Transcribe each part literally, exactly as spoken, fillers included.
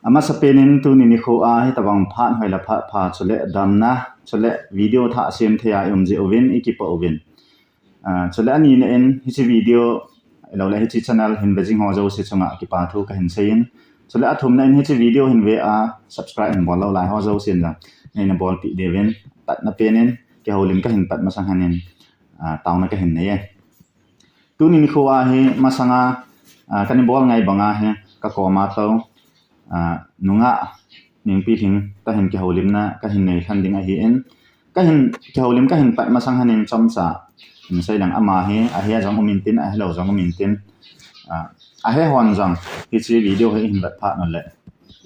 Amasapen in tuni nikho a hitabang phat hoi le phat pha chule damna, chule video thah sem thei a i um jeh uvin i kipah uvin. Ah, chule ani na in hiche video, ahilou le hiche channel hin ve jing ho jouse chunga kipa thu kahin seiyin. Chule athumna in hiche video hin ve a subscribe hin bol lou lai ho jouse in jong neina bolpeh diuvin, patna pen in kihoulim kahin pat masang hen in, ah, taona kahin nei e. Tuni nikho a hi masanga, ah, kana bol ngai banga hi ka koma tou, ah, nungah Nengpilhing toh hin kihoulimna kahin nei lhon ding ahin, kahin kihoulim kahin pat masang hen in chomcha hin sei leng, ama hi ahe jong um intin, ahelou jong um intin, ah, ahe hon jong hiche video hi ihin vet phat uleh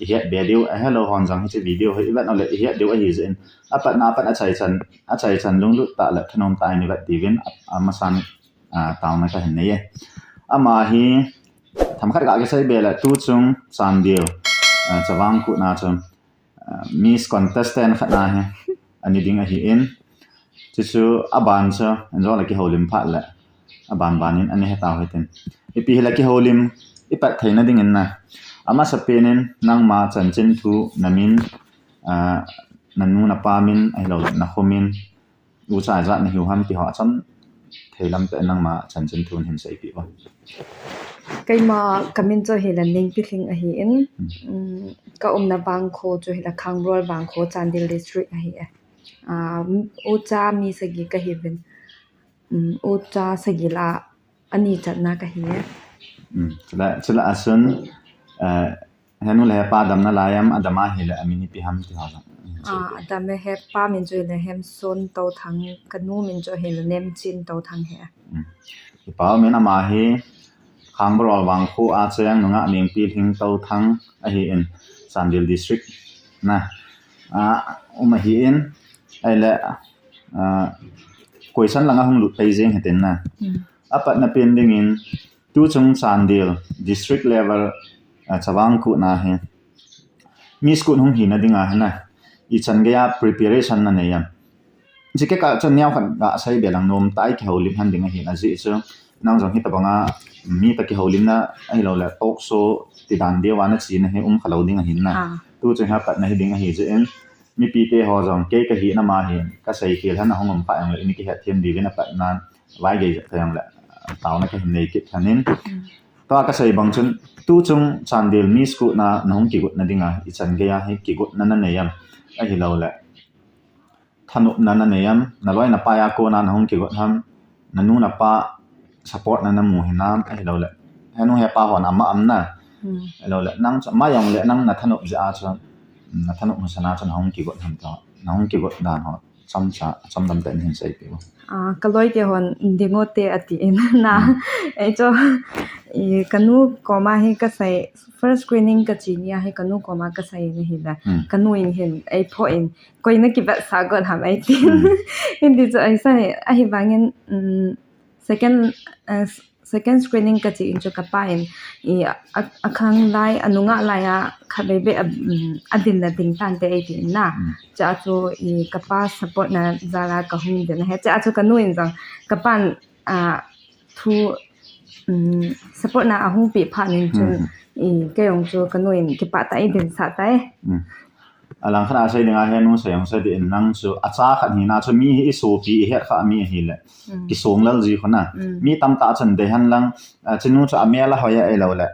i het be diu, ahelou hon jong hiche video hi i vet uleh i het diu ahi jeh in, apatna apat achaichan, achaichan lunglut tah le thanom tah in i vet diuvin, a, amasan, ah, taona kahin nei e. Ama hi themkhat ga kisei be le tuchung Chandel, ah, Chavang Kut na chu, ah, Miss Contestant khat na hi ana ding ahin, chuchu aban chu, anjo le kihoulim phat le aban ban in ana he tau hitin. Ipi hile kihoulim i pat theina dingin na, amasapen in nangma chanchin thu na min, ah, na nu na pa min, ahilou le na kho min, ucha ijat na hiu ham ti ho achom thei lam tah in nangma chanchin thu hin seipeh uvin. Keima ka min chu hile Nengpilhing ahin, um, ka umna vangkho chu hile Khangbroil vangkho, Chandel District ahi e. Ah, ucha mi sagi kahiuvin. Um, ucha sagi lah a ani channa kahi e. Um, chule, chule achun, eh, henu le hepa adamna lai am, adama hile amin ipi ham ti ho jong. Ah, adam e, hepa min chu hile Hemson Touthang, ka nu min chu hile Nemchin Touthang ahi. Um. Kipah um in, ama hi Khangbroil vangkho a cheng nungah Nengpilhing Touthang ahin, Chandel District na, ah, um ahin, ahile, ah, koisan langa hung lut pai jeng hitin na. Hmm. Apatna pen dingin, tuchung Chandel District level, ah, Chavang Kut na hi Miss Kut hung hina dinga hi na, ichan geiya preparation na nei am? Hiche kikah chun neokhat ga sei be leng nom tah in kihoulim lhon ding ahin, ajeh chu nang jong hitabanga mi toh kihoulimna ahilou le talk show ti dan deuva na chena hi um khalou ding ahin na. Ah. Tuchung hi apatna hi ding ahi jeh in, mipite ho jong kei kahina ma hin ka seikhel lhon a hung um kha jongle, in kihet them diuvin apatna vaigei jep kha jongle, taona kahin nei kit lhon in. Hmm. Tua kasei bang chun, tuchung Chandel Miss Kut na, na hung kigotna dinga, ichan geiya hi kigotna na nei am? Ahilou le thanopna na nei am? Na loi na pai a kona na hung kigot ham? Na nu na pa support na na mu hinam? Ahilou le henu hepa hon ama am na? Hmm. Ahilou le nang chu ama jongle nang na thanop jeh a chu, na thanop husa na chu na hung kigot ham toh, na hung kigot dan ho chomcha, chomdam tah in hin seipeh uvin. Ah, ka loi te hon, "Ding o te," atin na. Hmm. Ei chu, i, ka nu koma hi ka sei, first screening ka che nia hi ka nu koma ka sei in ahile. Hmm. Ka nu in hin ei phoh in, "Koi na kivetsah got ham?" eitin. Hmm. Hiti chu ei sei, ahivangin, um, second, uh, second screening ka che in chu ka pa in, i, a, a khang lai, a nungah lai a khatvei vei a, um, a dinna ding tante eitin na. Mm. Chua chu, i, ka pa support na jal a ka hung din ahi. Chua chu ka nu in jong, ka pan, a, thu, um, support na a hung peh phat in chun, mm, i, kei jong chu ka nu in kipah tah in ei dinsah tai. Mm. Alangkhat a sei dinga henu sei jong sei din, nang chu acha khat hina chu mi hi i sopi i het kha mi ahile. Mm. Kisong lel ji khu na. Mm. Mi tamtah chun dei hen lang, a, chinu chu amel ahoi a ahilou le,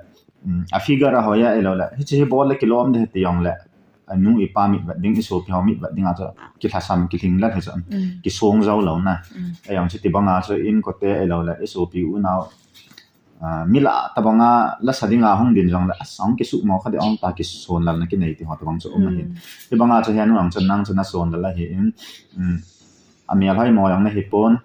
mm, a figure ahoi a ahilou le, hiche hi bol le kilom ding ahi ti jongle, a, nu i pa mitvet ding, i sopi ho mitvet dinga chu kilhasam, kilhing lel hi chu. Mm. Kisong jou lou na. Mm. Ei jong chu ti banga chu inkote ahilou le, i sopi unau, a, mi lah tabanga lasa dinga hung din jongle, a, hung kisuhmo kha ding, hung ta kisonlelna kinei ti ho tabang chu um ahin. Mm. Ti banga chu henu jong chun nang chu na sonlel ahin, um, amel hoimo jong na hipon,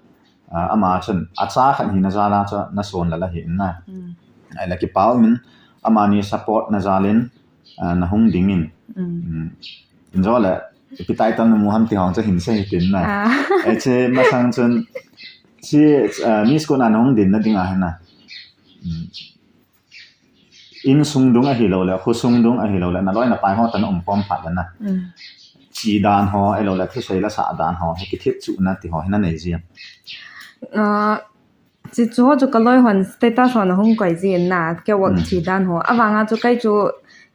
a, ama chun acha khat hina jal a chu na sonlel ahin na. Mm. Ahile kipah um in, amani support na jal in, a, na hung ding in. Mm. Mm. Injo le, ipi title na mu ham ti ho chu hin sei hitin na. Ah. Hiche masang chun, hiche, a, Miss Kut na na hung dinna dinga hi na. Mm. Insung dung ahilou le, khosung dung ahilou le, na loi na pai ho toh na um khom phat le na. Mm. Che dan ho, ahilou le, thusei la sah dan ho, hi kithet chuhna ti ho, hi na nei ji am? Ah, Chuche chu ho chu ka loi hon status hon ahung koi jin na, kei work, mm, che dan ho. Avanga chu kei chu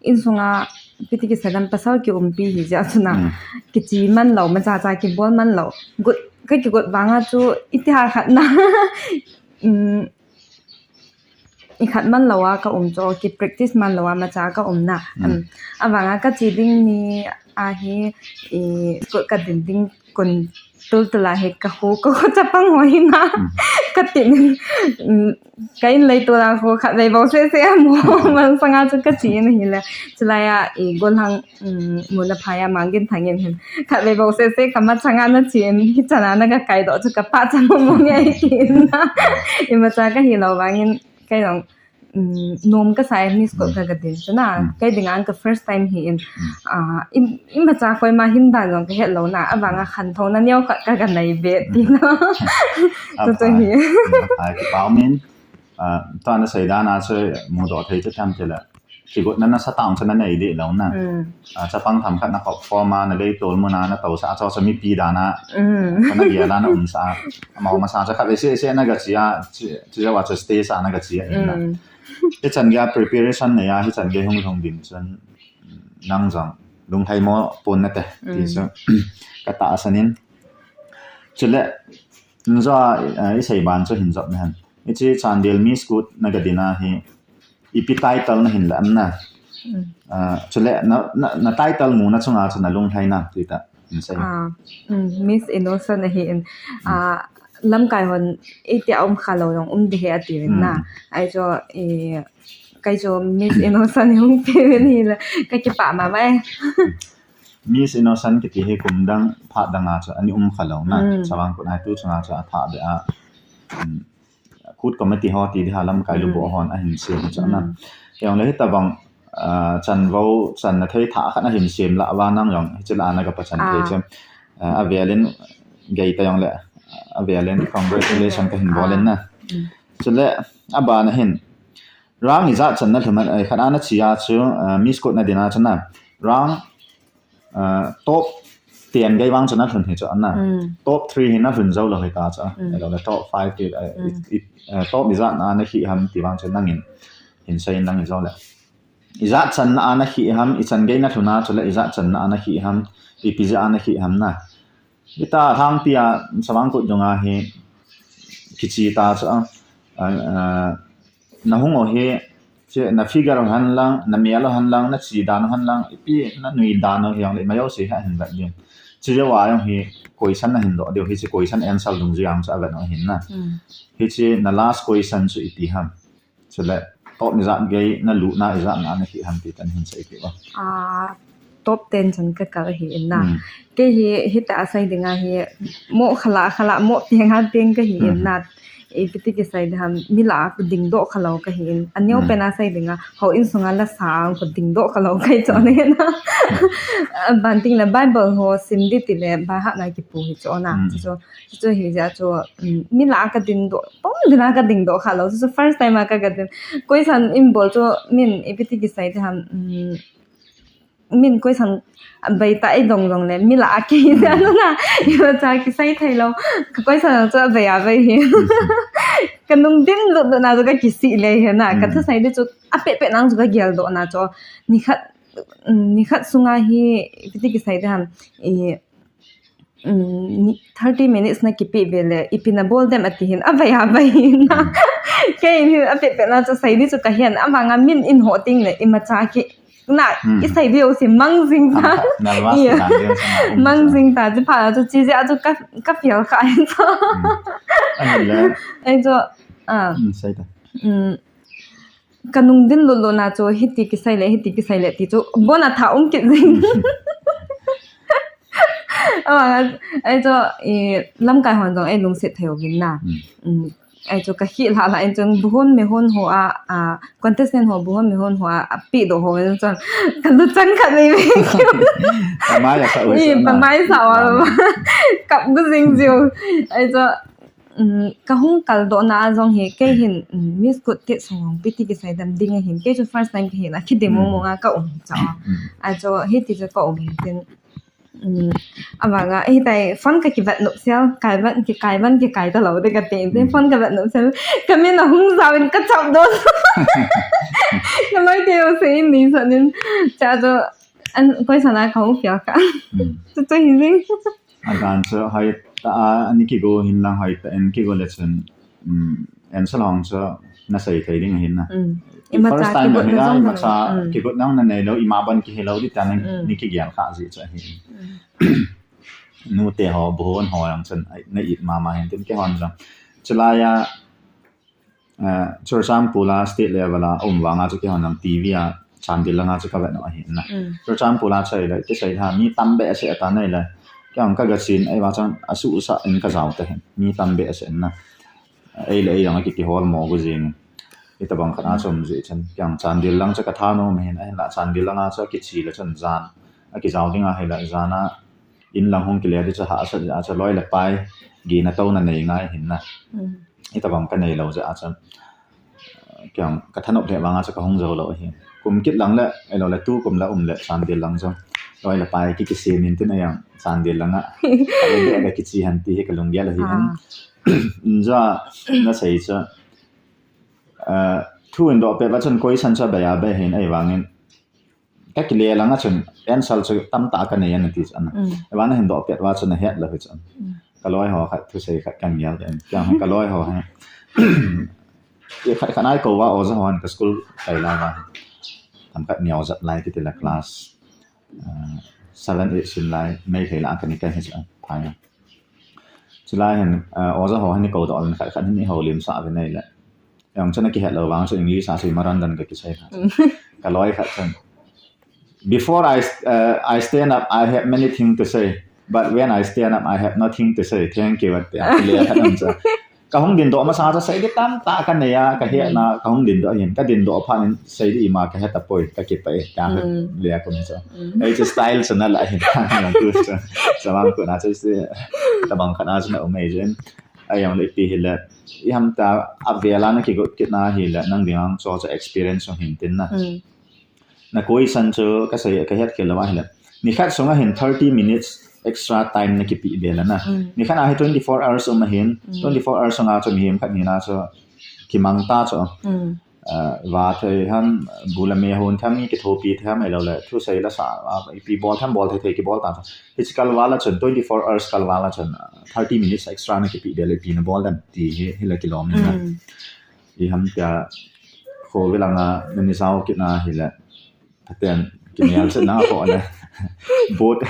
insunga Ipi ti kisei dam, pasal kiumpi hi jeh a chu na. Mm. Kichi man lou, macha cha kibol man lou. Got, ka kigot vang a chu iti ha khat na. Mm, i khat man lou a ka um chu, ki practice man lou a macha ka um na. Mm. Um, avang a ka chi ding ni a hi, i, school ka din ding kon tul tul a hi ka hu, ka hu chapang ho hi na. Mm. Ka tin, mm, ka in lei tul a hu khat vei bou seh seh a mo, man sanga chu ka chi in hi le. Chulai a, i, Golhang, mm, mun a phai a Mangginthang in hin. Khat vei bou seh seh ka ma changa na chi in, hi chan a na ka kai doh chu ka pa chang mo nge i ti in na. I macha ka hi lou vang in, kei jong, mm, nom ka sa e, Miss Court ka, ka din chu na. Mm. Kei ding a ka first time hi in. Mm. Ah, i, i macha koima hin dan jong ka het lou na. Avang a khantou na neo ka, ka, ka nei be ti na. Chu chu hi. Mm, apa, kipa um in. Ah, tua na sei dan a chu mudoh thei chu tham te la. Kigotna nasa tah chu na nei deh lou na. Mm. Ah, chapang themkhat na kop form a, na lei tol mun a, na tousah a, chu chu mipi dan a. Mm. Chu na gel a na umsah a. Amau masa chu khat vei seh seh na ga chi a, chi, chi jeh a chu stage a na ga chi a in na. Mm. Hichan gei a preparation nei a, hichan gei hung lhung ding chun nang jong lunglhai mo pon nate, ti chu ka tahsan in. Chule, njo a, eh, i sei ban chu hin jop na hen. Hiche Chandel Miss Court na ga din a hi, ipi title na hin la am na. Mm. Ah, chule, na, na, na title mu na chunga chu na lunglhai na, ti ta. Hin sei. Ah, mm, Miss Innocent ahi in. Mm. Ah, lamkai hon, iti a um kha lou jong um ding ahi ati in na. Mm. Ahi chu, i, kei chu Miss Innocent hung pe in hi la, ka kipah mama e. Miss Innocent kiti hi kum dang, phat dang a chu, ani um kha lou na. Mm. Chavang Court a hi tu chunga chu a thah be a. Mm. Court committee ho ti ding ham, lamkai lu bo hon ahin sem chu na. Mm. Kei jong le hitabang, ah, chanvo, channa thei thah khat ahin sem lah uva nang jong, hiche lah a na ga pachan thei chu. Ah, avel in gei ta jong le, avel in congratulation ka hin bol in na. Mm. Chule, aban a hin, rank ijat chan na lhun, eh, khat a na chi a chu, ah, Miss Court na din a chu na. Rank ah, top ten gei vang chu na lhun hi chu ana. Mm. Top three hi na lhun jou lou hi ta chu. Mm. Ahilou le top five ti, ah, mm, i, i, ah, top ijat na na hi ham ti vang chu nangin hin sei in nang in jong le. Ijat chan na na hi ham, ichan gei na lhun a chu le ijat chan na na hi ham, ipi jeh a na hi ham na. Hita lhangpi a Chavang Court dung a hi kichi ta chu a, ah, ah, na hung u hi, che, na figure u hen lang, na mel u hen lang, na chi dan u hen lang, ipi na nui dan u hi jong le, ima jouse hi ahin vet ding. Chi jou a jong hi question na hin doh diu, hiche question answer dungjui a chu avet u ahin na. Hmm. Hiche na last question chu ipi ham. Chule, top ijat gei, na lutna ijat na na hi ham ti tan hin sei diu. Ah, top ten chan ka kal ahi in na. Hmm. Kei hi, hita a sei ding a hi, mo khala, khala, mo peng a peng ka hi in na. Hmm. Ipi ti kisei ding ham, mi lah a ka ding doh kha lou ka hi in. Aneo pen a sei ding a, houin sunga lasa a ka ding doh kha lou ka hi chu na. Aban ting le Bible ho sim di ti le, by heart na kipu hi chu na. Hmm. Chu, chu, chu hi jeh chu, um, mi lah a ka ding doh, pom ding a ka ding doh kha lou. Chu, chu first time a ka, ka ding. Question in bol chu, min, ipi ti kisei ding ham, um, min question a bei ta i dong dong le, mi lah a kei na na, imacha kisei thei lou. Ka question chu a bei a bei hi. Ka nung din lut lut na chu ka kisih le hi na. Ka, hmm, thusei di chu a peh peh nang chu ka gel doh na chu. Ni khat, mm, ni khat sunga hi, ipi ti kisei ding ham, i, mm, ni, thirty minutes na kipe ve le, ipi na bol dem ati hin, a bei a bei hin na. Hmm. Kei hin a peh peh na chu sei di chu ka hin, avang a min in ho ting le, imacha ki, na, hmm, i sei di u si mang jing ta. Nervous, yeah, na di u si na, um, mang jing ta, chi pha chu chi jeh a chu ka, ka fail kha hin chu. Hmm. Ahile. Ahi chu, ah. Hmm, sei ta. Hmm. Ka nung din lut lut na chu, hiti kisei le, hiti kisei le ti chu, bon a tha um kit jing. Avang a, ahi chu, i, lamkai hon jong ei lungset thei uvin na. Hmm. Hmm. Ahi chu ka hi lha lha in chun bu hon me hon ho a, a, contestant ho bu hon me hon ho a, a pi doh ho in chun ka lu chang khat mai mai. Pamai a sa u, i, sa na. Pamai sa wa. Kap gu jing jiu. Ahi chu, um, ka hung kal doh na a jong hi kei hin, um, Miss Court ti sung pi ti kisei dam ding a hin kei chu first time ka hin a kidim mong mong a ka um cha. Hmm. Ahi chu hiti chu ka um hin tin. Um, avang a, hitai, phone ka kivet nop sel, kai vet, kikai vet, kikai ta lou de ka ti, hmm, phone ka vet nop sel, ka min a hung jao in ka chap doh. Ka loi te jouse in ni sa nin, cha chu, An koi sana ka u pia ka. Hmm. Tu tu hi jing. Adan chu hoi ta a, ani kigo hin lang hoi ta, en kigo le chun, um, en sa long chu na sei thei ding hin na. Hmm. First time na hi na, ima cha kigot nang na nei lo, ima ban ki hi lo di ta na, hmm, ni kigel kha ji chu hi. Hmm. Nu te ho, bu hon ho yang chun, ai, na it mama hin tin ke hon jong. Chulai a, eh, Churachandpur a state level a um vanga chu kihon lang T V a Chandel langa chu ka vet u ahi na. Mm. Churachandpur a chai le, kisei tha mi tam behseh ta nei le. Kihon ka ga chin, ei va chang asu sa in ka jao te hin. Mi tam behseh na. Ei le ei jong ki kihol mo gu jing. Itabang khat a chom ji chan. Kihon Chandel lang chu ka tha nom hin, ahin la Chandel langa chu kichi le chun jan. A kijao ding ahi la jan a in lang hung kile di chu hahsat a chu loi le pai. Gina to na nei ngai hin na. Mm. Itabang ka nei lo ja a chu. Kihon ka thanop le vanga chu ka hung jo lo hi. Kum kit lang le, ei lo le tu kum la um le Chandel lang jong. Loi le pai ki kisi min tin a yang Chandel langa. Ka le ka kichi han ti hi ka lunggel ahi hin. Ah. Ja na sei chu. Eh, thu in doh pet va chun koi san cha ba ya ba hin ei vangin. Ka kile langa chun answer chu tam ta ka nei an ti chun. Mm. Ei vang hin doh pet va chun a het lo hi chun. Mm. Ka loi ho khat thu sei khat kan mial den. Kihon ka loi ho ha. Ye khat khat ai ko va oja ho an ka school kai la va. Tam khat mial jat lai ti la class. Ah, seven, eight sin lai, Meitei la ka ni ka hi cha, phai na. Chulai hin, ah, oja ho hin ko doh khat khat hin ho lim sa ve nei le. Yang chana ki het lo vang chu English a chu Maran dan ka kisei kha. Mm. Ka loi khat chan. Before I, uh, I stand up, I have many things to say. But when I stand up, I have nothing to say. Thank you. At the end, khat nam cha. Ka hung din doh masa chu sei di tam ta ka nei a, ka he na, ka hung din doh hin, ka din doh phat in sei di ima ka he ta poi, ka kipah e, ka he le a kum chu. Mm. Ei chu style chu na la hin, ka nang tu chu. Sa bang ko na chu se, tabang khat na chu na um ei jin. Ei jong le ipi hi le, i ham ta a vel a na kigot kit na hi le, nang ding ang chu chu experience jong hin tin na. Mm. Na koi san chu ka sei, ka het khel lo va hi le. Ni khat sunga hin thirty minutes extra time na kipe be la na. Mm. Ni khat a hi twenty-four hours um a hin, mm, twenty-four hours sunga chu mihem khat ni na chu kimang ta chu. Mm. Ah, va thei ham, bu le me hon tham, kithopi tham, ei lo le, thu sei la sa, ah, ipi bol tham, bol thei thei kibol ta chu. Hi chu kalval a chun, twenty-four hours kalval a chun, ah, thirty minutes extra na kipe be le, ipi na bol dem ti hi, hi la kilom ni na. Mm. I ham tia, kho ve langa, na ni sao kit na hi le. Aten, kimial chu na ho le. Board,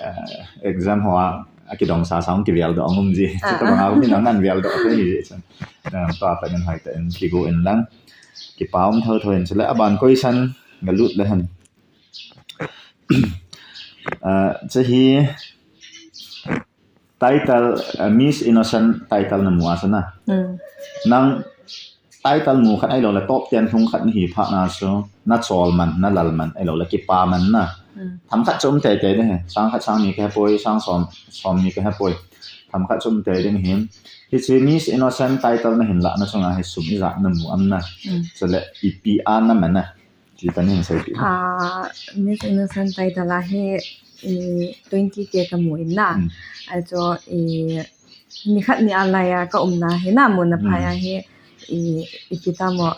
eh, exam ho a, a kidong sa sa hung kivial doh ngum ji. Chu tabang a, mi nang nan vial doh te hi ji chun. Eh, pa pa nin hai te in kigo in lang. Kipa um tho tho in chu le, aban koi san, ga lut le han. Eh, chu hi, title, eh, Miss Innocent title na mu a sana. Mm. Nang title mu khat ei lo le top ten lhung khat na hi phat na chu na chol man, na lal man, ei lo le kipa man na. Mm. Tham khat chu um tei tei de he. Sang khat sang ni ka he poi, sang som, som ni ka he poi. Tham khat chu um tei ding hin. Hi chu Miss Innocent title na hin la na chunga hi sum ijat na mu am na. Mm. Chu le ipi a na man na. Ti ta ning sei pi. Ah, Miss Innocent title a hi, i, twenty K ka mu in na. Mm. Ahi chu, i, ni khat ni a lai a ka um na hi na mu na phai a hi, i, i kita mo,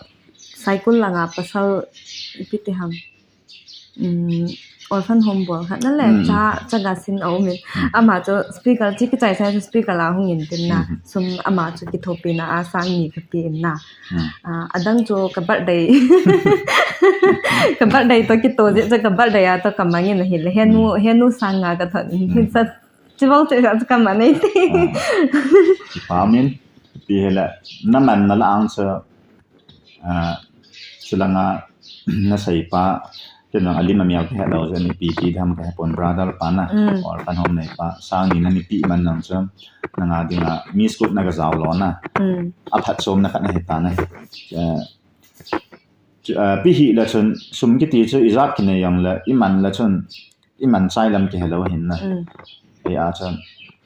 Saikul langa pasal ipi ti ham. Mm, orphan home bol khat na le, mm, cha, cha ga sin a um in. Mm. Ama chu speaker, chi kichai sai chu speaker a hung in tin na. Mm. Sum ama chu kithopi na a sang ni ka pe in na. Hmm. Ah, adang chu ka birthday. Ka birthday to kito je chu ka birthday a to ka mangin ahi le. Henu, hmm, henu sang nga ka thon. Hmm. Sa chibol che sa ka manei te. Ah. Kipa min, ti he le. Na man na la ang chu, ah, chulanga na sei pa, ken jong alim amial ka he lo je, ni pi ti dam ka he pon brother pa na. Hmm. Or kan hom nei pa. Sang ni na ni pi man nang chu. Na nga dinga, mi school na ka jao lo na. Hmm. A phatchomna khat na hi ta na hi. Eh, chu, eh, pi hi la chun, sum kiti chu ijat kinei jong le, i man la chun, i man chai lam kihe lo hin na. Mm. Ei a chun,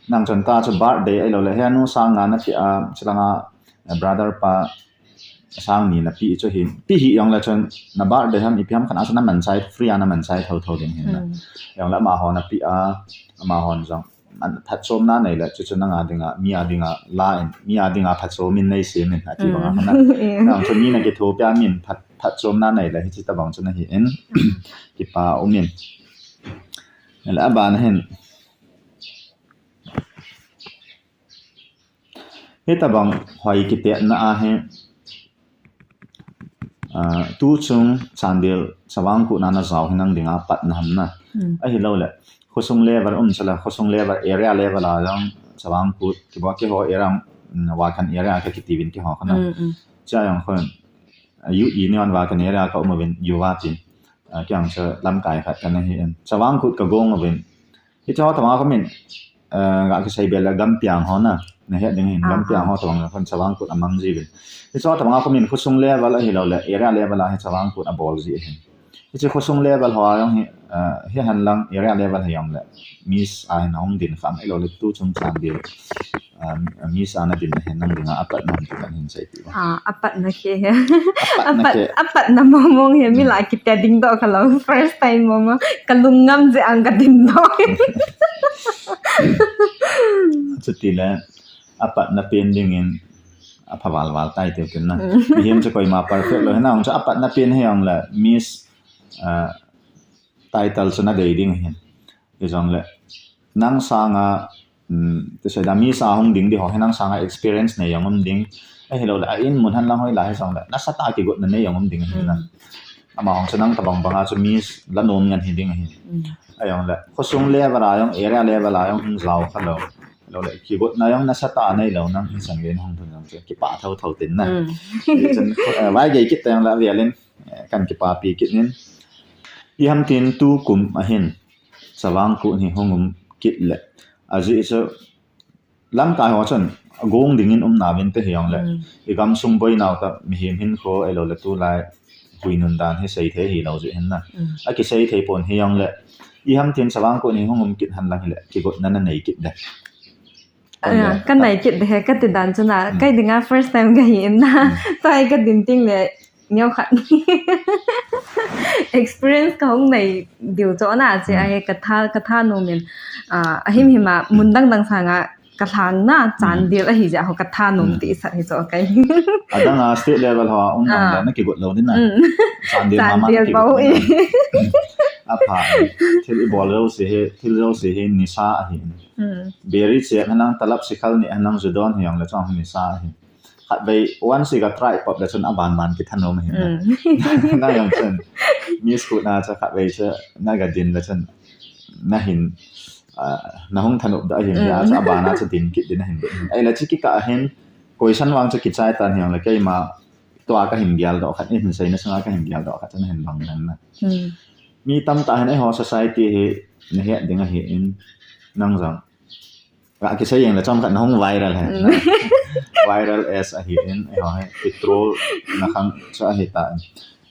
nang chun ta chu birthday ei lo le, he nu sang nga na pi a, chulanga, eh, brother pa, sang ni na pi chu hin. Pi hi jong le chun, na birthday ham, ipi ham khat a chun na man chai, free a na man chai tho tho ding hin na. Mm. Jong le ama ho na pi a, ama hon jong. An phatchomna nei le, chu chu na nga dinga, mi a dinga, la in, mi a dinga phatchom in nei sem in, ati banga, mm, hana. Yeah. Nang chu mi na kithopi a min phat, phatchomna nei le, hi chi ta bang chu na hi in, kipa um in. Ahile aban hin, hitabang hoi kitetna ahi, ah, tuchung Chandel Chavang Kut na najao hi nang dinga apatna ham na. Hmm. Ahilouleh, khosung level um sala, khosung level, area level a jong Chavang Kut, kibol keiho area, mm, Wakhan area kha kiti uvin keiho kha na. Hmm, hmm. Chua jong khun, ah, U E ni on Wakhan area ka um uvin, U A T. Ah, kei jong chu lamkai khat kana hi in. Chavang Kut ka gong uvin. Hiche ho tabang a khomin, eh, ga kisei bel le Gampiang ho na, nahet ding hin, ah, Gampiang ho tabang a khun Chavang Kut amang jiuvin. Hiche ho tabang a khomin khosung level ahilouleh, area level a hi Chavang Kut abol ji ahin. Hiche khosung level ho a jong hi, eh, hihen lang area level hi jongleh, Miss a hin ahung din kham ahilouleh tuchung Chandel, eh, Miss a nadin na hin nang dinga apatna ham ti kahin sei. Ah, apatna khe he. Apatna khe. Apatna mong mong he, mi lah kitia dingdoh kha lou. First time mong mong. Ka lung ngam jeh a ka dingdoh. Chuti le, apatna pen dingin, apha val val tai tiu kin na. Mm. Mihem chu koima perfect lou. Hina hung chu apatna pen hi jongleh, Miss, ah, title chu nadei ding hin. Hijongleh, nang sanga, um, tisei da Miss a hung ding di ho, hi nang sanga experience nei jong um ding. Ahilouleh, a in mun hen lang hoilai hijongleh, nasatah a kigotna nei jong um ding hin na. Mm. Ama hung chu nang tabang banga chu Miss la nom ngen hi ding hin. Mm. Ahijongleh, khosung level a jong, area level a jong hung jao kha lou. Ahilouleh, kigotna jong nasatah a nei lou nang hin sang len hung thun jong chu, kipah thou thou tin na. Mm. Hichun, eh, vai gei kit ta jongleh, avel in, eh, kan kipapi kit in. Iham tin tukum ahin, Chavang Kut hi hung um kit le. Ajeh chu lamkai ho chun, gong dingin um nauvin te hi jongleh. Mm. I gamsung boinau ta mihem hinkho ahilouleh tulai huinun dan hi seithei hilou jeh hin na. Mm. Akisei thei pon hi jongleh. Iham tin Chavang Kut hi hung um kit hen lang hileh, kigotna nanei kit de. Ah, kanei kit de he, kati dan chu na, mm, kei dinga first time kahi in na. Mm. Tua hi kadin teng le, neokhat experience kahung nei diu chu na, chu, mm, ahi katha, katha nom in, ah, ahim him a, mun dang dang sanga kalhang na, mm, Chandel ahi jeh ho katha nom, mm, ti sat hi chu kei. Adang a state level ho, um, ah, le, nakigot lou din na. Mm. Chandel mama Chandel nakigot bou lou din na. Apha, thil ibol jouse hi, thil jouse hi nisa ahi. Hmm. Biri chep henlang, talap sikhal neh henlang, ju don hi jongleh chong nisa ahi. Khatvei, once i ga try pop le chun aban ban kithanom ahi. Hmm. Na jong chun, Miss Kut na chu khatvei chu, naga din le chun, nahin, ah, nahung thanop da ahi, hmm, ya chu aban a chu din kit din ahin. Ahile chu kikah hin, question vang chu kichai tan hi jongleh keima, tua kahin geldoh khat, ihin seina sunga kahin geldoh khat chu nahin bang dan na. Hmm. Mi tamtah hin eiho society hi nahet ding ahi in, nang jong. Ga kisei jeng le chomkhat nahung viral hi. Mm. Viral as ahi in, eiho hi, i troll na khang chu ahi ta.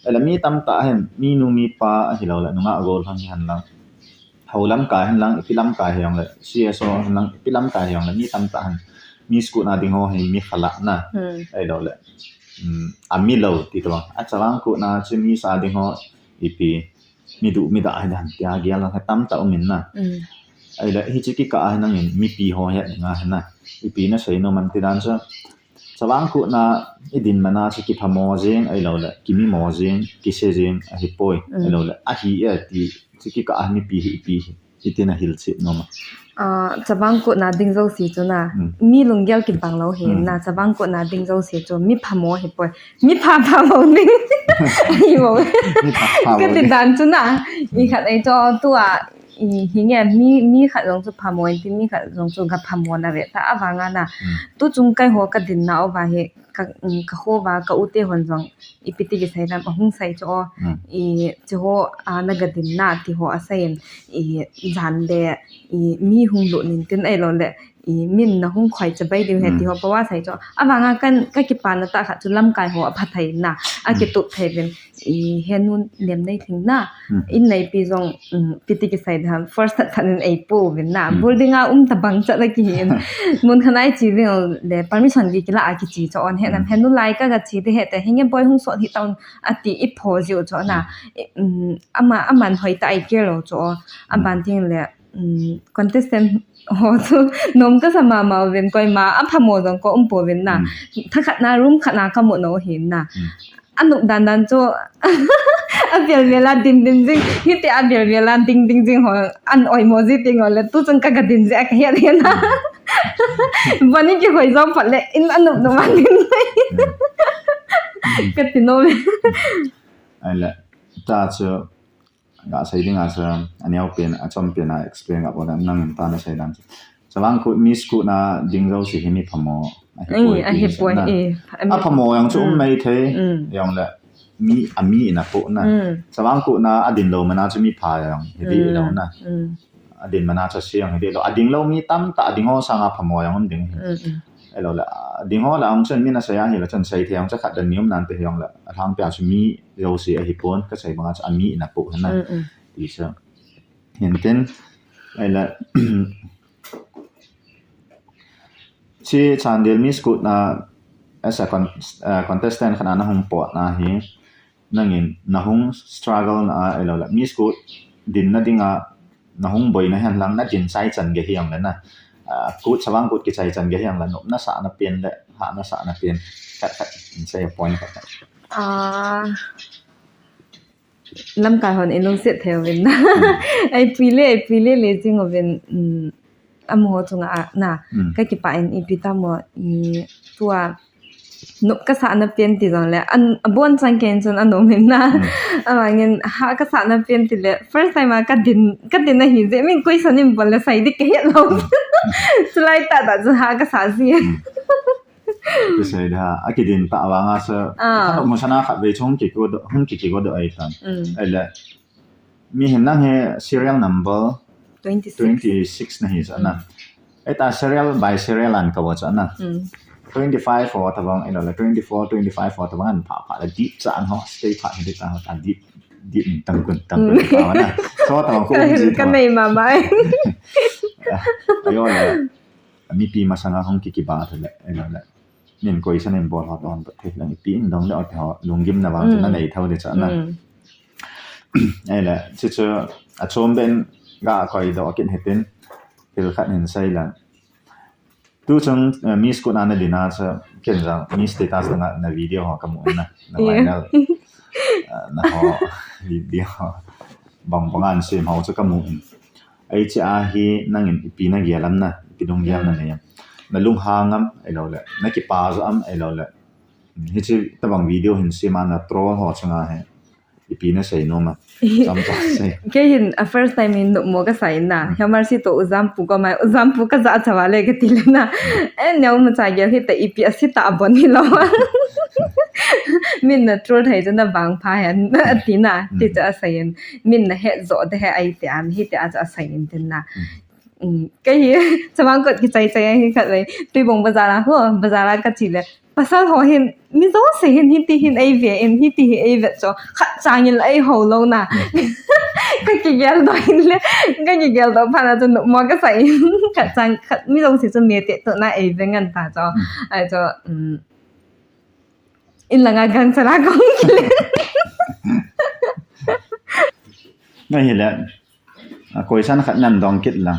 Ahile mi tamtah hin, minu mipa ahilouleh, nungah gollhang hihen lang. Hou lamkai hihen lang, ipi lamkai hijongleh, C S O hihen lang, ipi lamkai hijongleh, mi tamtah hin. Miss Kut na ding ho hi mi khalah na. Hmm. Ahilouleh. Um, amilou ti tobang. A Chavang Kut na chu Miss a ding ho ipi. Mi duh mi dah hi dan tia gel lang hi tamtah um in na. Mm. Ahile hiche kikah a hi nangin mipi ho het dinga hi na. Ipi nasei nom am ti dan chu. Chavang Kut na i dinmun a chu kiphamo jeng ahilouleh, kimimo jeng, kise jeng, ahipoi. Mm. Ahilouleh, ahi e ti, chu kikah a mipi hi ipi hi. Hiti nahil cheh nom a. Ah, Chavang Kut na ding jouse chu na. Mm. Mi lunggel kibang lou hi, mm, na Chavang Kut na ding jouse chu mi phamo hipoi. Mi pha phamo ding. Ahimo. Mi pha phamo ding. Kati dan chu na. Mm. Ikhat ei chu tua. I, hinge mi, mi khat jong chu phamo in ti, mi khat jong chu ga phamo na ve ta avanga na. Mm. Tuchung keiho kadin na uva hi ka, um, ka kho uva ka u te hon jong ipi ti kisei dam ahung sei chu o. Mm. I, chu ho, a, naga din na ti ho asei in, i, jan le, i, mi hung lut in tin ahilouleh, i, min nahung khoi chabai diu he, mm, ti ho pa va sei chu. Avanga kan, ka kipana tah khat chu lamkai ho apha thei na, mm, akitup thei vin, i, henu Nemneithing na. Mm. In neipi jong, um, ipi ti kisei dam, first that that in eipo vin na. Mm. Building a um tabang chat na kihi in. Mun khat a iche vin le permission ki kila a kiche chu o he na. Mm. Henu lai ka ga che te he te, hinge boi hung sot hih tan ati ipho jiu chu na. Mm. I, um, ama, aman hoi ta i kei lou chu o. Mm. Aban tin le, um, contestant ho chu nom kasa mama uvin, koima aphamo jong ka um pouvin na. Mm. Thakhat na room khat na kamu nau hin na. Mm. Anop dan dan chu avel vel a din din jing, hitia avel vel a ding ding jing ho, an oimo ji teng ho le, tu chun ka ga din ji a ka het hin a. Bani kihoi jong phat le, in anop nop a din. Ka ti nom e. Ahile, ta chu, ga sei ding a chu, aneo pen, achom pen a explain ga bol nangin ta na sei dan chu. Chavang Kut, Miss Kut na ding jouse hi mi phamo ahi poi, ahi poi, eh, a phamo jong chu um mai thei, jong le mi, a mi in a pu na. Chavang Kut na a din lou man a chu mi pha jong hi di lou na. A din man a chu se jong hi di lou. A ding lou mi tamtah a ding ho sang a phamo jong um ding hi. Ahilou le, a ding ho le, a hung chun mi na sei a hi le chun sei thei jong chu khat dan ni um nan te hi jong le. A thang pia chu mi jouse ahi pon ka sei bang a chu a mi in a pu na. Ti chu. Hin tin, ahile, Chi Chandel Miss Kut na as a con-, uh, contestant khat na hung pot na hi, nangin na hung struggle na a, ahilou le, Miss Kut din na ding a, na hung boi na hen lang na din chai chan ge hi ang le na. Uh, Kut, Chavang Kut kichai chan ge hi ang le, nop na sa na pen le, ha na sa na pen. Khat khat, in sei a point khat khat. Ah. Lamkai hon in lungset thei uvin na. Ei pui le, ei pui le le jing uvin, um, amaho chunga a, na. Ka kipah in ipi tam o, i tua, nop ka sa na pen ti jong le, an, abon chang ken chun anom in na. Amangin ha ka sa na pen ti le, first time a ka din, ka din ahi je, min question in bol le sai dik ka het lou. Chulai tah tah chu ha ka sa ji. Kisei da, a kidin ta vang a sa. Ah. Khat mu sana khat vei chung ki ko do, hung ki ki ko do ai tan. Ahile, mi hin nang he serial number twenty-six. Twenty-six na hi sa na. Eta serial by serial an ka wa sa na. Twenty-five ho ta bang, ahilou le twenty-four, twenty-five ho ta bang an pha pha la deep sa an ho, stay pha hi ta ho, ta deep, deep tang kun, tang kun pha na. So ta bang ko ka nei ma mai. Ayo le. Mipi masanga hung ki kiba thei le, ahilou le. Min question in bol ho don, but thei lang ipi in dong le, o te ho, lunggim na vang chu na nei thou de cha na. Ahile, chu chu, achom ben ga koi do kin hitin, thil khat hin sei lang. Tu chung, eh, Miss Kut na na din a cha, ken jang, Miss status na, na video ho ka mu na, na viral. Eh, na ho, video ho. Bang bang an sem ho cha ka mu. Ei, chi a hi nangin ipi na gel am na, ipi dong gel na nei am. Na lunghang am, ahilou le. Na kipa jo am, ahilou le. Hichi tabang video hin sem a na troll ho chunga hi. Ipi na sei nom a. Cham cham sei. Kei hin a first time hin nopmo ka sa in na. Hiamar si to u Jampu ko mai, u Jampu ka ja chawa le ka ti le na. Eh, neo ma cha gel hi ta ipi a si ta bon hi lou. Min na troll thei chu na bang pha hen, a ti na. Ti chu a sei in. Min na het jo de he ai ti an, hi ti a chu a sei in tin na. Kei hi, Chavang Kut kichai chai hi khat vei. Tuibong bazar a ho, bazar a ka chi le. Pasal ho hin, mi jouse hin, hiti hin ei ve in, hiti hi ei ve cho. Khat chang in ei ho lou na. Ka kigel do hin le, ka kigel do pha na chu nopmo ka sa in. Khat chang, khat mi jouse chu me te to na ei ve ngan ta cho. Ai cho, um, in langa gang chala kong kile. Ngai hi le. A, question khat nan dong kit la.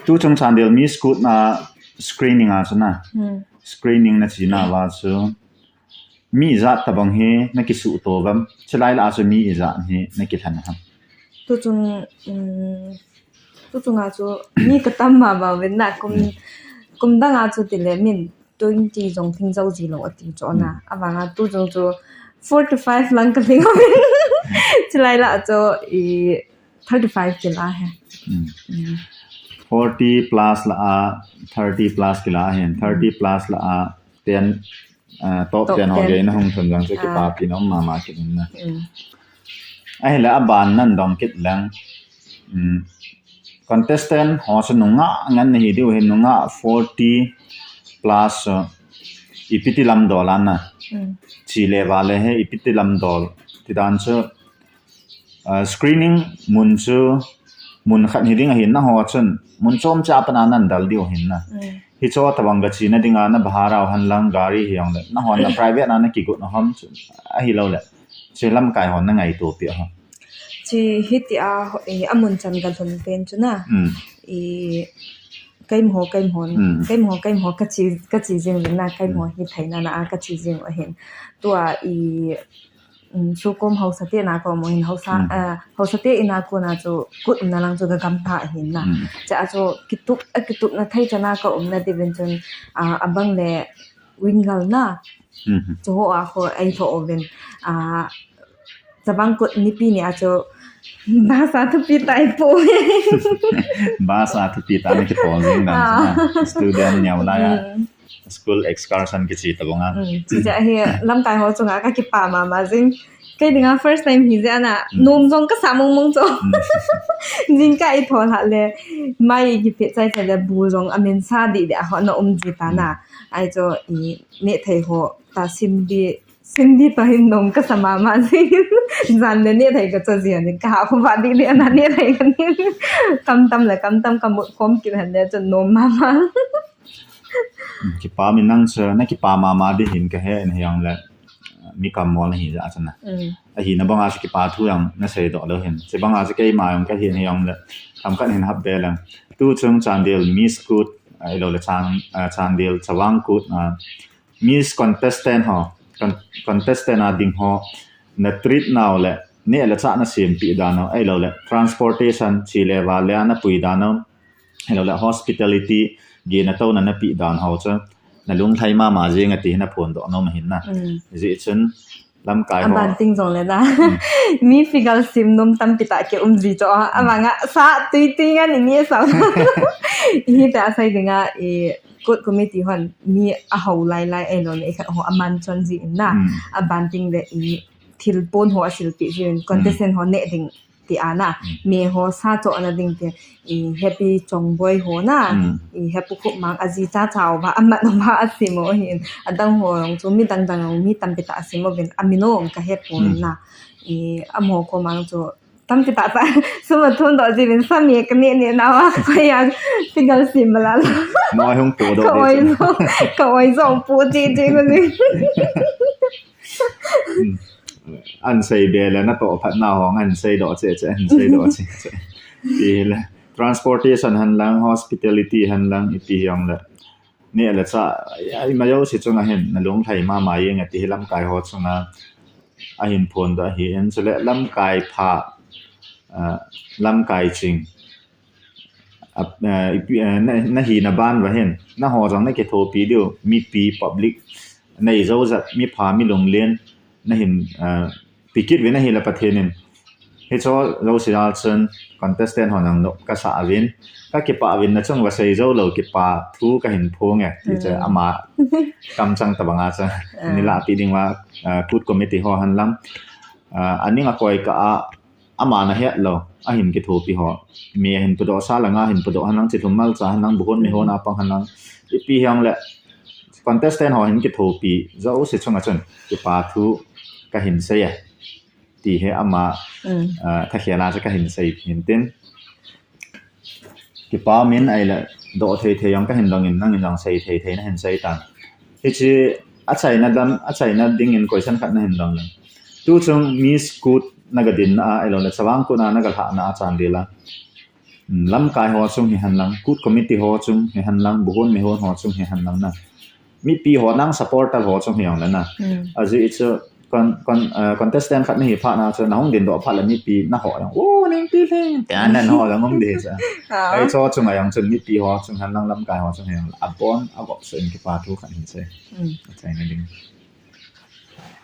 Tu chung Chandel Miss Kut na screening a chu na. Screening na chi na va chu. Mi ijat tabang hi na kisuh to vam. Chilai la a chu mi ijat hi na kilhen ham. Tu chung, um, tu chung a chu mi ka tam ma ba ven na kum, kum dang a chu ti le min twenty jong thing jo ji lou a ti chu na. Avang a tu jong chu forty-five lang ka ling. Chilai la chu i thirty-five kila he. Forty plus la a, thirty plus kila he, thirty plus la a, ten, uh, top ten ho ge na hung thun jang chu kipa pi nom mama kit na. Ahile a ban nan dong kit lang. Contestant ho chu nungah ngen na hi diu hi nungah forty plus, uh, ipi ti lam dol an na. Chi le va le he ipi ti lam dol. Ti dan chu, uh, screening mun chu mun khat hi ding ahin na ho chun mun chom cha pan a nan dal diu hin na. Hi cho tabang ga chi na ding a na bhara han lang gari hi jong le. Na ho na private na na kigot na ham chu. Ahilou le. Chi lamkai ho na ngaito pi ho. Chi hiti a, eh, a mun chan ka lhun pen chu na. I, Keima ho, keima ho, hmm, keima ho, keima ho kachi, kachi jing uvin na, keima ho, hmm, hi theina na a kachi jing u ahin. Tua i, um, Sukum hausa te na ka um u hin, hausa, hmm, ah, hausa te in a kon a chu kut umna lang chu ka gam pha ahin na. Hmm. Chua chu kitup, a kitupna thei chan a ka umna diuvin chun, ah, abang le Wingal na. Hmm. Chu ho a ho ei tho uvin. Ah, Chavang Kut nipi ni a chu bus a thupi tah i po. Bus a thupi tah na kipo jing dan, ah, chuna. Student neo lai a. Hmm. School excursion kichi tabang a. Hmm. Chuche hi lamkai ho chunga ka kipa mama jing. Kei dinga first time hi jeh a na, hmm, nom jong kasa mong mong chu. Hmm. Jingkah i tho lhah le, mai i kipe chai chai le, bu jong amin sa dih dih a ho na um ji ta na. Hmm. Ahi chu i neh thei ho ta sim dih Sim dih pa hin nom kasa mama jing. Jan le neh thei kacha ji a ni, ka ha khu va dih dih a na neh thei ka ni. Kam tam le kam tam ka mut khom kit hen le chun nom mama. Kipa min nang chu, na kipa mama ding hin ka he in hiang le, mi kam mol na hi jeh a chun na. Mm. Ahina bang a chu kipa thu jong na seidoh lou hin. Chubang a chu keima jong ka hin hiang le, themkhat hin hap be leng. Tu chung Chandel Miss Kut, ahilou le Chan-, ah, Chandel Chavang Kut, ah, Miss contestant ho, con-, contestant a ding ho, na treat nau le, neh le chah na sempeh dan u, ahilou le, transportation, che le vale a na pui dan u, ahilou le, hospitality, gena touna na peh dan ho chu, na lunglhai mama jing ati hi na phondoh nom ahin na. Mm. Hijeh chun, lamkai ho. Aban ting jong le na. Mm. Mi figure sim nom tampi tah ki um ji chu, mm, avang a sa tui tui ngan i ni sa. Hiti a sei dinga, i, Kut committee hon mi a ho lai lai, ahilou le, i khat ho aman chon ji in na. Mm. Aban ting le i thil pon ho asil pi ji in, mm, contestant ho neh ding ti a na. Mm. Me ho sa chohna ding ti, i Happy Chongboi ho na. Mm. I Happy Khupmang aji cha cha uva, aman uva asim u ahin. Adang ho jong chu mi dang dang jong mi tampi tah asim uvin, amin u jong ka he pon, mm, na. I amaho ko mang chu tampi tah tah. Sum athum doh ji uvin sa mi ka neh neh nau a. Ko ya figure sim bala la. Noi hung po doh ka oi ji. Jo, ka oi jong po ji ji ko ni. Hmm. An sei be le na toh phat na ho, an seidoh cheh cheh, an seidoh cheh cheh. Ti le. Transportation hen lang, hospitality hen lang, ipi hiang le. Neh le chah, ai, ima jouse chunga hin, na lunglhai mama jing ati hi lamkai ho chunga, ahin phondoh ahin, chule lamkai pha, ah, lamkai ching. Ah, ah, ipi, ah, na, na hina ban uva hin, na ho jong na kithopi diu, mipi public, nei jou jat, mi pha, mi lunglen, na hin, ah, pi kit uvin ahile Pathen in. Hicho jouse a chun contestant ho nang nop kasa uvin. Ka kipah uvin na chung va sei jou lou kipa thu ka hin phong e. Ti chu, mm, ama kamchang tabang a chu. Ah. Ni lah pi ding uva, ah, Kut committee ho hen lang. Ah, aning a koi kah a ama na het lou. Ahin kithopi ho. Mi ahin pudoh sa langa hin pudoh hen lang, chithum malcha hen lang, buhon mihon a pang hen lang. Ipi hiang le contestant ho hin kithopi jouse chunga chun kipa thu ka hin sei e. Ti hi ama, mm, ah, thakhel a chu ka hin sei hin tin. Kipa min ahile doh thei thei jong ka hin dong in, nang in jong sei thei thei na hin sei tan. Hiche achaina dam, achaina ding in question khat na hin dong in. Tu chung Miss Kut na ga din na a, ahilou le Chavang Kut na na ga lhah na a Chandel a. Mm, lamkai ho chung hi hen lang, Kut committee ho chung hi hen lang, buhon mihon ho chung hi hen lang na. Mipi ho nang supporter ho chung hi jong le na. Mm. Ajeh chu con-, con-, eh, contestant khat na hi phat na chu na hung din doh phat le mipi na ho jong. Oh, ning pi leng. Ti a na ho jong um di chu. Ah. Ahi chu chung a jong chun mipi ho chung hen lang lamkai ho chung hi jong le. Abon, agop seh in kipa thu khat hin sei. Mm. Achaina ding.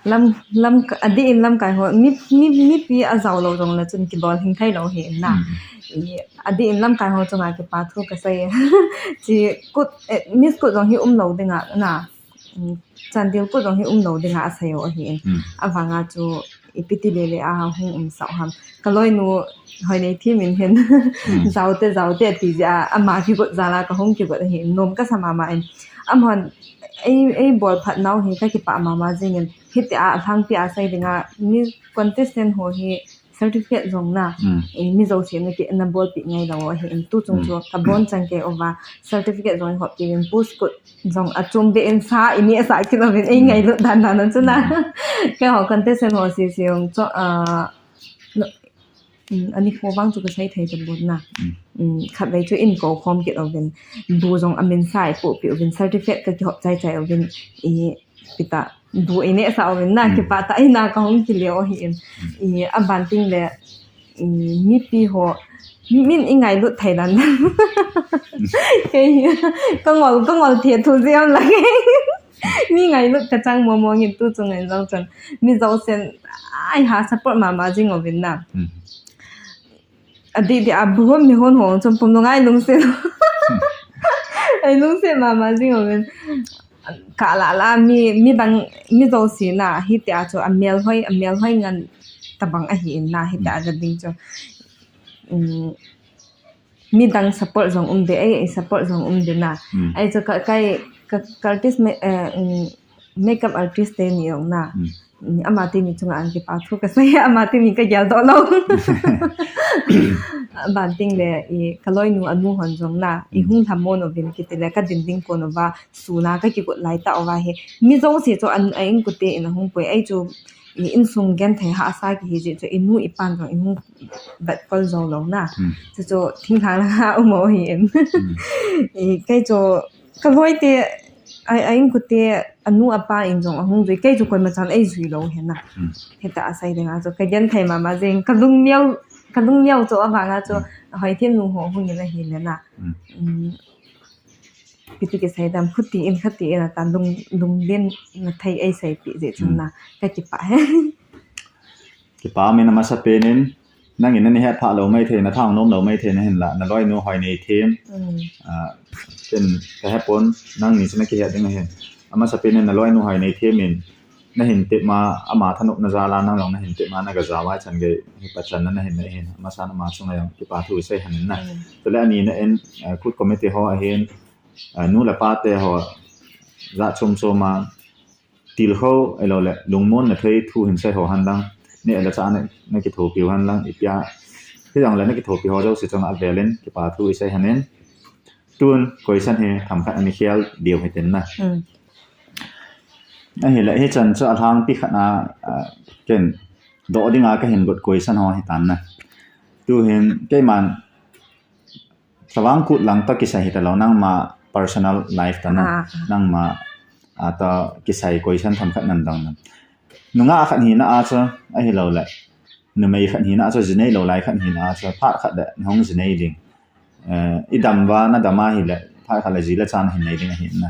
Lam, lam, adih in lamkai ho, mi, mi, mipi ajao lou jong le chun kibol hing thei lou hi in na. Mm. I, adih in lamkai ho chunga kipa thu ka sei. Chi Kut, eh, Miss Kut jong hi um lou ding a na. Mm, Chandel Kut jong hi um lou ding a asei u ahi in. Mm. Avang a chu ipi ti le le a hung um sah u ham. Ka loinu Hoineithi min hin. Mm. Jaote, jaote ti jeh a, ama kigot jal a ka hung kigot ahi in. Nom kasa mama in. Amahon ei, ei bol phat nau hi ka kipah mama jing in. Hiti a, alhangpi a sei ding a, mi contestant ho hi certificate jong na, mm, eh, mi jouse na ki, na bolpeh ngai lou ahi in. Tu chung, mm, chu ka bon chang kei uva, certificate jong i hop kei in, post code jong achom be in sa, i ni asa kit uvin, ei, mm, ngailut dan dan chu na. Mm. Keiho contestant ho sese jong chu, ah, no, Ani kho vang chu kasei thei tapon na. Khatvei chu in kou khom kit uvin, bu jong amin sa eipoh peh uvin, certificate kakihop chai chai uvin, i pita bu ineh sa uvin na, kipah tah in na kahung kile u ahin. Aban teng le mipi ho min ingailut thei dan. Kei kangol kangol thei thu jeh ham la kei. Mi ngailut kachang momo ngin tu chung in jong chun mi jousen ai ha support mama jing uvin na. Adih dih a bu hon mi hon hong chun pum lunga ilungset. Ai lungset mama jing uvin. Kala la mi mi dang mi jouse na hitia chu amel hoi amel hoi ngan tabang ahin na hitia gading chu. Midang support jong um de, ei support jong um de na. Ei chu ka kai ka artist makeup artist teni jong na. Ama teni chunga ang kipa thu kasei, ama teni kageldoh lou. Aban teng le i kaloinu anu hon jong na ihung lhamon uvin kiti le kadin ding kon uva suna kakigot lai tah uva hi mi jouse chu a inkute in ahung pui ei chu insung genthei hahsa kihi jeh chu inu ipan jong ihung vetkol jou lou na. Chuchu thinglhang langa um u ahin. Kei chu kaloite a inkute anu apa in jong ahung jui kei chu koima chan eijui lou hi na. Hitia asei dinga chu kagenthei mama jing kalungneo kalungneo chu avanga chu ahoithem nu ho hung in ahile na. Kiti kisei dam khuti in khati in ata lung lunglen na thei eiseipeh jeh chun na kakipah e. Kipah min amasapen in nangin nani hetphah lou maithei na thang nom lou maithei na hinla naloinu Hoineithem. Ken kahepon nangni chu nakihet ding ahin. Amasapen in naloinu Hoineithem in nahin tepma ama thanopna jal a nang jong nahin tepma nagajao a chan gei hi pachanna nahin nei ahin. Amasan ama chunga jong kipa thu isei hon in na. Chule anina in khut committee ho ahin nu le pa te ho jat chom chom a tilkhou ahiloule lungmonna thei thu hinsei ho henlang, neh le chah a nakithopiu henlang, ipia hijongle nakithopi ho jouse chunga avel in kipa thu isei hon in. Tun question hi themkhat ana khel diu hitin na. Ahile hichan chu alhangpi khat a ken doh dinga kahin got question ho hitan na. Tuhin keiman Chavang Kut lang toh kisai hitalou, nangma personal life toh na, nangma toh kisai question themkhat nan dong na. Nungah khat hina a chu ahiloule numei khat hina a chu jinei lou lai khat hina a chu phat khat le nahung jinei ding. Idam uva nadam a hile phat khat le ji le cha nahin nei ding ahin na.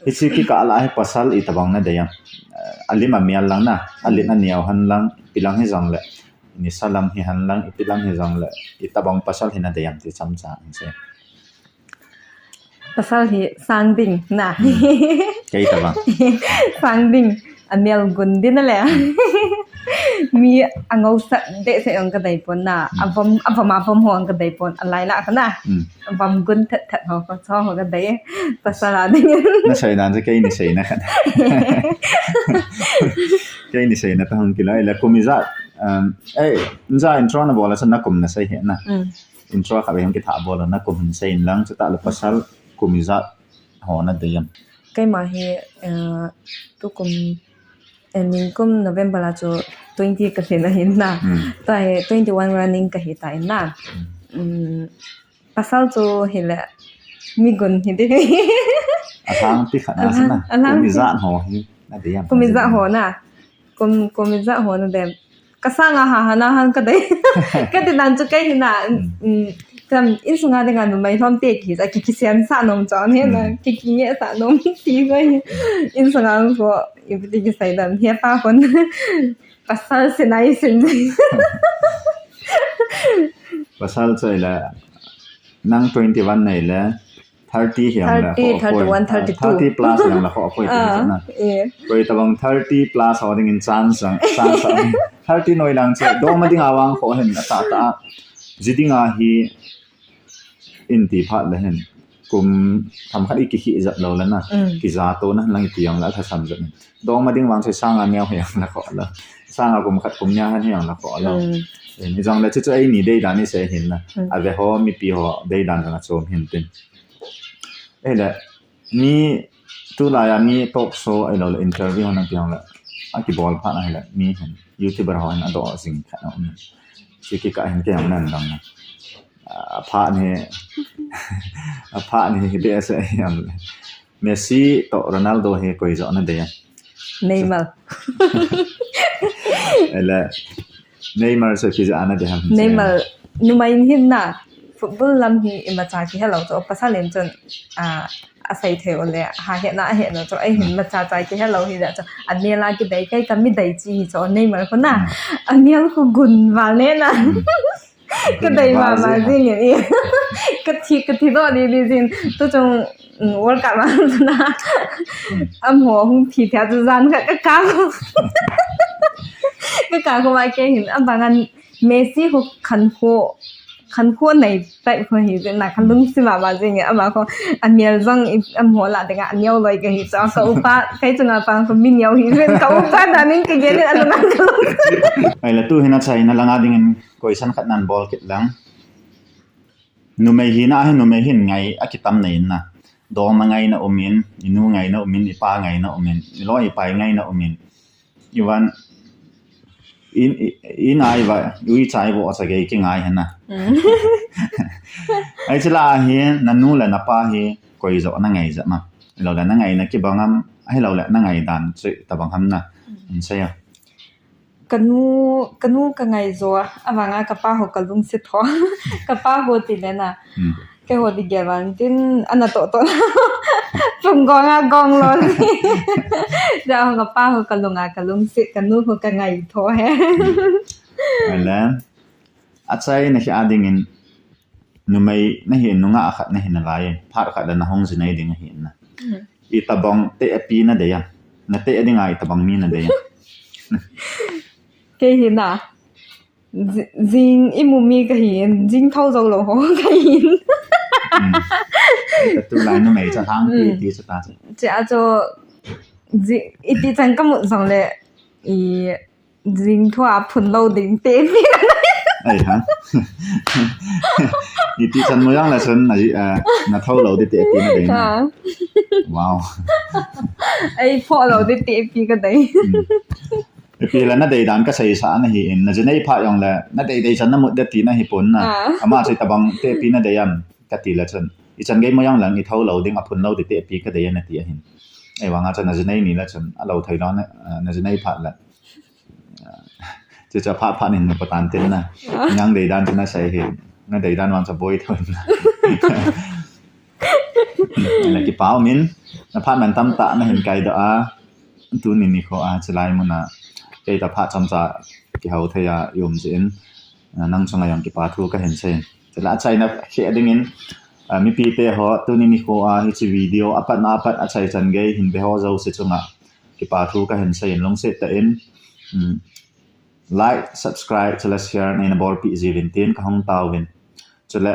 Hiche kikah lah hi pasal itobang nadei am? Alim amel lang na, alet aneo henlang, ipi lang hijongle nisa lam hihenlang, ipi lam hijongle itobang pasal hi nadei am ti chomcha hinsei. Pasal hi sang ding na. Kei tobang sang ding, amel gun ding ale mi angousat dehset jong kadei pon na, avom avom avom ho jong kadei pon, alai lah kha na. Avom gun thet thet ho kho cho ho kadei, pasal a ding. Nasei dan chu keini seina khat. Keini seina toh hung kiloi le kum ijat, eh, ijat intro nabol a chun nakum nasei hih na. Intro khatvei hung kithah bol a nakum hin sei inlang, chutah le pasal kum ijat ho nadei am? Keima hi tukum ningkum November a chu twenty kalhin ahin na. Tua hi twenty one running kahitan na. Pasal chu hile mi gun hi ding. Alhangpi khat na chu na, kum ijat ho hi nadei am? Kum ijat ho na. Kum kum ijat ho nadei am? Kasanga ha ha na hang kadei. Kati dan chu kei hina, kam insunga dinga numei lhomte kija kikisensah nom chon hi na, kikingehsah nom ti koi. Insunga ko ipi ti kisei dan hepa hon pasal sinai sin. Pasal chu ahile nang twenty one nahile thirty hijongle thirty, thirty one, thirty two, thirty plus hijongle khoh apoi ti na. Koi tobang thirty plus ho dingin chance jong, chance jong. Thirty noi lang chu dongma dinga vang khoh hin atahtah a. Ji dinga hi inti phat le hin kum themkhat ikikhih jep lou le na, kijatona lang iti jongle athasam jep in. Dongma ding vang chu sanga neo hijongle khoh lou, sanga kum khat kum ni a hen hijongle khoh lou. Hijongle chuchu eini deidan isei hin na, aveho mipi ho deidan jong achom hin tin. Ahile mi tulai a mi talk show ahiloule interview ho nati jongle akibol phat ahile mi hin YouTuber ho hin adoh jing khat aum in. Ki ki ka hin ke yang nan dang. A pha ni, a pha ni hi be sa yang. Messi to Ronaldo hi koi jo na de. Neymar. Ele Neymar so ki jo na de ham. Neymar numei hin na football lam hi imacha kihe lou chu pasal in chun a asei thei u le ha he na he no chu ai hin macha cha kihe lou hi da chu a mel a kidei kai ka mi dei chi hi chu Neymar ko na a mel ko gun val ne na. Ka dei mama jing e. Ka thi ka thi do di di jing tu chung World Cup ma na. Amo hung thi thia chu jan ka ka ka ko. Ka ka ko ma ke hin a bangan Messi ho khan ho khan ho nei tai ko hi jing na khan lung si mama jing e ama ko a mial jang amo la de nga a mial loi ka hi cha ka upa kai chunga pang ko min yau hi jing ka upa da ning ka ge ni a lung ka lung. Ai la tu hin a chai na langa ding in Koisan khat nan bol kit lang. Numei hina hi numei hin ngai a kitam nei na. Dong na ngai na umin, inu ngai na umin, ipa ngai na umin, iloi ipai ngai na umin. Ivan in in ai va ui chai vo sa gei ki ngai hana. Ai chila hi na nu le na pa hi koi jo na ngai ja ma. Lo le na ngai na kibang am, ai lo le na ngai dan chu tabang ham na. In sa ya. Kanu kanu ka ngai jo avanga ka pa ho ka lungsi tho. Ka pa ho ti le na. Ke ho di gel van tin ana to to. Pung gong a gong lo. Ja ho ka pa ho ka lunga ka lungsi kanu ho ka ngai tho he. Ala. Achai na hi ading in numei na hi nunga khat na hi na lai. Phat khat da na hong jinai ding hi na. Itabang te api na de ya. Na te ding ai tabang mi na de ya. Ke hi na. Jing imu mi ka hin, jing thau zo lo ho ka hin. Ka tu lai numei cha hang ti ti cha ta cha. Cha cho iti chan ka mu zong le i jing thua phun lo ding te mi. Ai ha. Iti chan mo yang la chan na ji na thau lo de te ti na de. Wow. Ai pho lo de te pi ka dei. Ipi la na dei dan ka sei sa na hi in na jinei pha yong le na dei dei chan na mut de ti na hi pon na. Ama sei tabang te pi na dei am ka ti la chan. I chan gei mo yang lang i thau lo ding a phun lo de te pi ka dei na ti a hin. Ei wanga chan na jinei ni la chan a lo thei lo na na jinei pha la. Chu cha pha pha nin na patan tin na. Nang dei dan chu na sei hi. Na dei dan wang cha boi thon na. Na kipau min na phat man tam ta na hin kai da a. Tuni nikho a chilai muna kei ta phat chomcha kihou thei a i um jin, nang chunga jong kipa thu kahin sei. Chule achaina khe dingin, mipite ho tuni nikho a hiche video apatna apat achai chan gei hin ve ho jouse chunga kipa thu kahin sei in lungset tah in, like, subscribe, chule share neina bolpeh jiuvin tin kahung taovin. Chule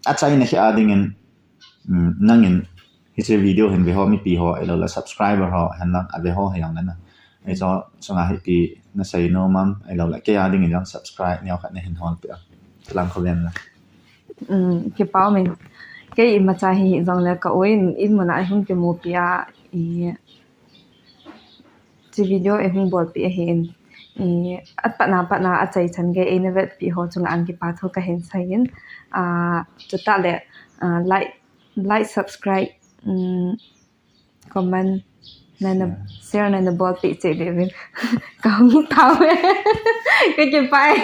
achaina khe dingin, nangin hiche video hin ve ho mipi ho, ahilouleh subscriber ho, henlang ave ho hijongle na, hiche chunga hipi nasei nom am, ahilouleh kei a dingin jong subscribe neo khat nahin holpeh a. Lang khoven la. Kipa umin. Kei imacha hijongle ka u in, in muna ihung kimupi a, i hiche video eihung bolpeh ahin, apatna patna achai chan gei eina vetpeh ho chunga kipa thu kahin seiyin, chutah le like, like, subscribe, comment, neina share neina bolpeh cheh diuvin kahung taove. Kakipah e.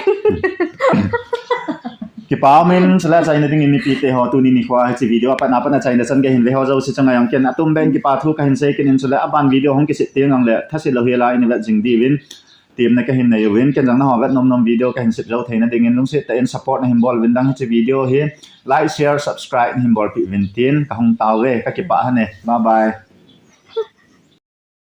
Kipa umin, chule achaina dingin mipite ho tuni nikho a hiche video apatna patna achaina chan gei hin ve ho jouse chunga jong ken atumbeh in kipa thu kahin sei kit in, chule aban video hung kisit teng jongle thaset louhel a ina vet jing diuvin temna kahin nei uvin, ken jong nangho vet nomnom video kahin sit jou theina dingin lungset tah in support nahin bol uvin lang hiche video hi like, share, subscribe nahin bolpeh uvin tin kahung taove, kakipah hane. Bye bye.